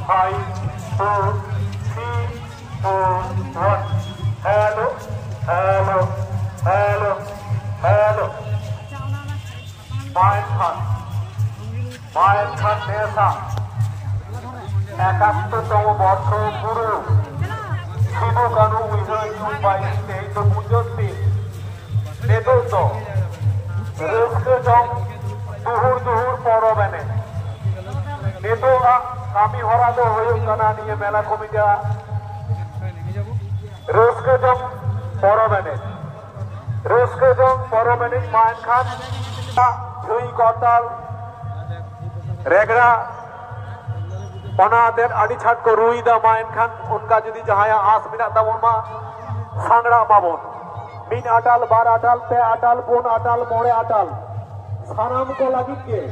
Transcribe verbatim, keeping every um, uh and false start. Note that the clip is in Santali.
Five, four, three, two, one. Hello, hello, hello, hello. মায়ের খান, মায়ের খান নেশা, একাত্তরতম বর্ষ পুরো সিধু কানু উইঘার ইউথ বাইশ তেইশ ᱯᱩᱡᱟᱹ ᱫᱤᱱ ᱱᱤᱛᱚᱜ ᱫᱚ ᱨᱟᱹᱥᱠᱟᱹ ᱡᱚᱝ ᱫᱩᱦᱩᱲ ᱫᱩᱦᱩᱲ ᱯᱚᱨᱚᱵᱽ ᱮᱱᱮᱡ᱾ ᱱᱤᱛᱚᱜ ᱟᱜ ᱠᱟᱹᱢᱤ ᱦᱚᱨᱟ ᱫᱚ ᱦᱩᱭᱩᱜ ᱠᱟᱱᱟ ᱱᱤᱭᱟᱹ ᱢᱮᱞᱟ ᱠᱚᱢᱤᱴᱤ ᱨᱟᱹᱥᱠᱟᱹ ᱡᱚᱝ ᱯᱚᱨᱚᱵᱽ ᱮᱱᱮᱡ᱾ ᱨᱟᱹᱥᱠᱟᱹ ᱡᱚᱝ ᱯᱚᱨᱚᱵᱽ ᱮᱱᱮᱡ ᱢᱟ ᱮᱱᱠᱷᱟᱱ ᱡᱷᱟᱹᱭ ᱠᱚᱨᱛᱟᱞ ᱨᱮᱜᱽᱲᱟ ᱚᱱᱟ ᱟᱛᱮᱫ ᱟᱹᱰᱤ ᱪᱷᱟᱴ ᱠᱚ ᱨᱩᱭᱮᱫᱟ᱾ ᱢᱟ ᱮᱱᱠᱷᱟᱱ ᱚᱱᱠᱟ ᱡᱩᱫᱤ ᱡᱟᱦᱟᱸᱭᱟᱜ ᱟᱸᱥ ᱢᱮᱱᱟᱜ ᱛᱟᱵᱚᱱ ᱢᱟ ᱥᱟᱸᱜᱽᱲᱟᱜ ᱢᱟᱵᱚᱱ᱾ ᱢᱤᱫ ᱟᱴᱟᱞ, ᱵᱟᱨ ᱟᱴᱟᱞ, ᱯᱮ ᱟᱴᱟᱞ, ᱯᱩᱱ ᱟᱴᱟᱞ, ᱢᱚᱬᱮ ᱟᱴᱟᱞ ᱥᱟᱱᱟᱢ ᱠᱚ ᱞᱟᱹᱜᱤᱫ ᱜᱮ